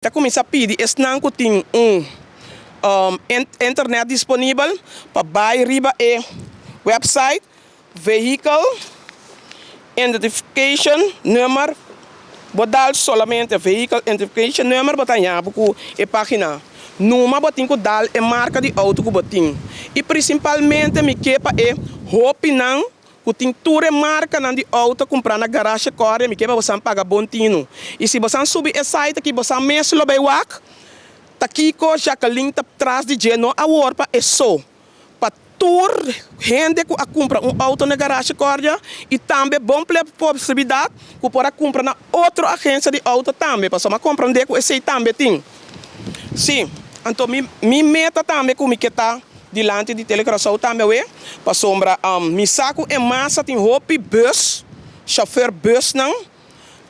Ta kuminsá pidi esnan ku tin un internet disponibel pa bai riba e website Vehicle Identification Nummer. Bo dal solamente Vehicle Identification Nummer, bo ta haña bo ku e página. Numa bo tin ku dal e marka di outo ku bo tin. I prinsipalmente mi ke pa e hopinan ku tin tur e markanan di outo kumprá na Garage Cordia, mi ke pa bosan paga bon tinu. I si bosan subi e site aki, bosan mes lo bai wak ta kiko Jacqueline ta tras di dje, no awor pa e so, pa tur hende ku a kumpra un outo na Garage Cordia i tambe bon posibilidat ku por a kumpra na otro agensia di outo tambe, pasobra mi a komprendé ku esei tambe tin. Sí, anto mi meta tambe ku mi ke ta dilanti di Telecuraçao tambe awe, pasobra mi sa ku e masa tin hopi bus, chauffeur busnan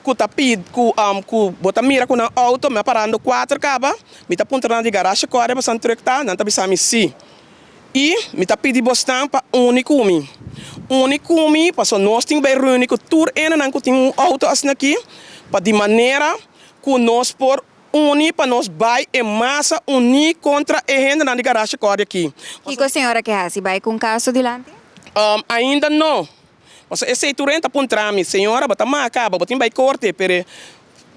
ku ta pidi ku ku bo ta mira ku nan outo, mi a parando kuater kaba, mi ta puntra nan di garage kòrde pasobra nan trùk ta, nan ta bisa mi sí. I mi ta pidi bosnan pa uni ku mi. Uni ku mi pasobra nos tin bai reuni ku tur hendenan ku tin un outo asin'aki pa di manera ku nos por uni pa nos bai e masa uní kontra e hendenan di Garage Cordia aki. Kiko señora ke hasi? Bai ku un kaso dilanti? Ainda no. Pasobra esei tur hende ta puntra mi, Señora, bo ta maka, bo tin bai korte, pero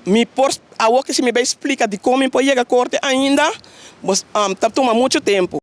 mi por, awor ke si mi bai splika dikon mi por yega korte ainda, ta tuma muchu tempu.